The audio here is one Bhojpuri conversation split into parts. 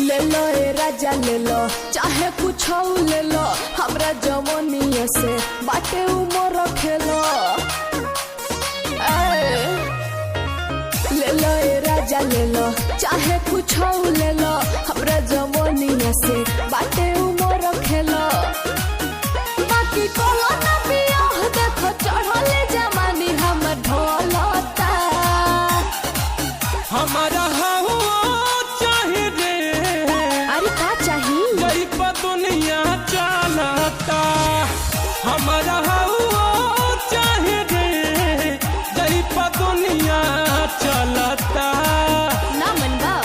ले लो ए राजा ले लो, चाहे कुछ ले लो, हमरा जवनिया से बाटे उमर खेलो। ए, ले लो ए राजा ले लो, चाहे कुछ ले लो, हमरा जवनिया से बाटे उमर खेलो। बाकी कोनो ना बियाह, देखो चढ़ले जमानी हमर ढोलता। हमारा हवा चाहे रे। अरे का चाही? जई पर दुनिया चलता। हमारा हवा चाहे रे, जई पर दुनिया चलता। ना मनवा।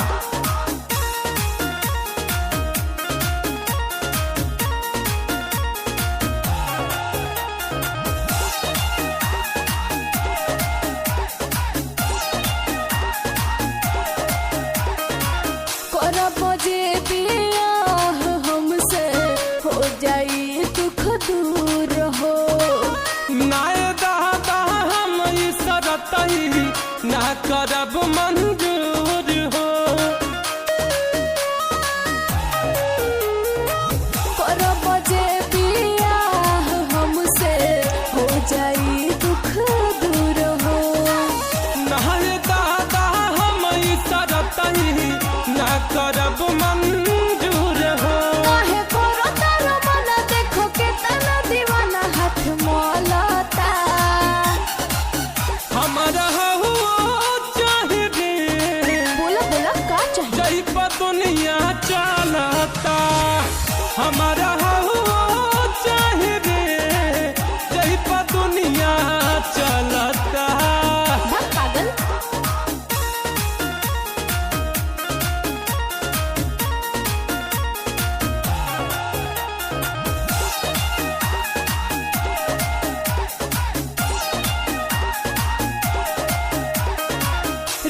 करब जे बियाह हमसे हो जाई दुख दूर हो। नाय दादा, हम ई सरतई ना करब मंजूर हो। करब जे बियाह हमसे हो जाई दुख दूर हो। नाय दादा, हम ई सरतई ना करब मंजूर हो। काहे करो तारो मना, देखो के तना दीवाना हाथ मोलता। हमारा हवा चाहे रे। बोला बोला, का चाहिए? जई पर दुनिया चलता। हमारा हवा चाहे रे, जई पर दुनिया चलता। भाग पागल।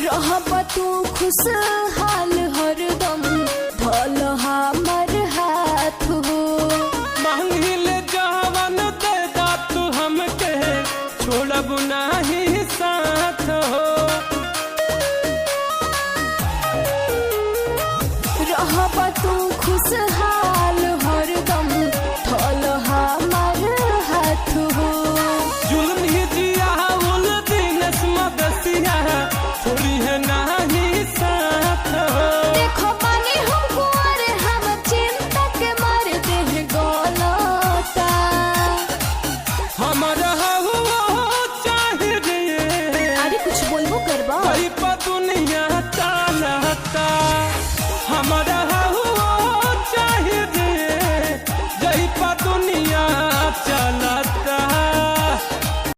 रहब तू खुशहाल